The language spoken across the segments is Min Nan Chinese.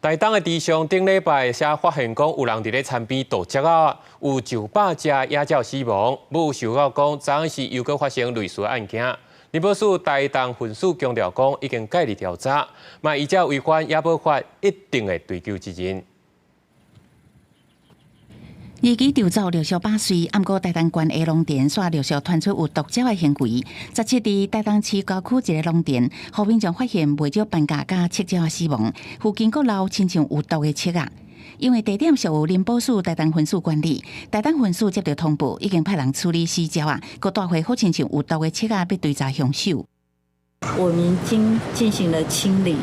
台東的池上頂禮拜才發現講有人佇咧田邊毒鳥仔，有上百隻野鳥死亡。有受到講，昨昏時又閣發生類似案件。林保署台東分署強調講，已經介入調查，嘛依照違反野保法，一定會追究責任。二期調走陸續百歲，毋過台東縣的農田煞陸續傳出有毒鳥的行為。17佇台東市郊區一个農田，予民眾發現袂少斑鴿佮赤鳥死亡，附近閣留親像有毒的粟仔。因為地點屬於林保署台東分署管理，台東分署接到通報，已經派人處理死鳥仔，閣帶回好親像有毒的粟仔，欲追查兇手。我們已經進行了清理，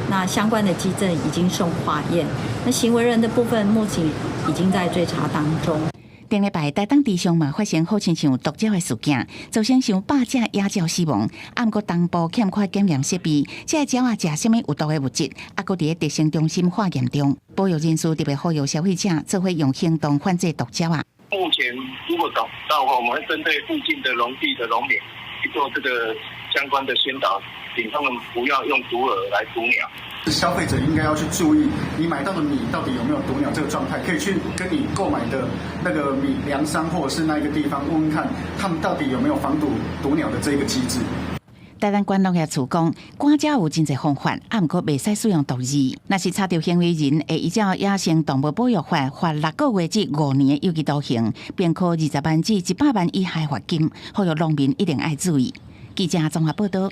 那相關的跡證已經送化驗，那行為人的部分目前已經在追查當中。頂禮拜台東池上嘛發生好親像毒鳥的事件，造成上百隻野鳥死亡。啊，毋過東部欠缺檢驗設備，這個鳥仔食啥物有毒的物質，猶閣佇咧特生中心化驗中。保育人士特別呼籲消費者做伙用行動反制毒鳥仔。目前如果找到的話，我們會針對附近的農地的農民去做這個相關的宣導，請他們不要用毒餌來毒鳥。消費者應該要去注意，你買到的米到底有沒有毒鳥這個狀態，可以去跟你購買的那個米糧商或者是那個地方問問看，他們到底有沒有防堵毒鳥的這個機制。台東縣農業處講，趕鳥有真濟方法，啊，毋過袂使使用毒餌。若是查著行為人，會依照野生動物保育法，罰6個月至5年的有期徒刑，並科20萬至100萬以下罰金。呼籲農民一定愛注意。記者綜合報道。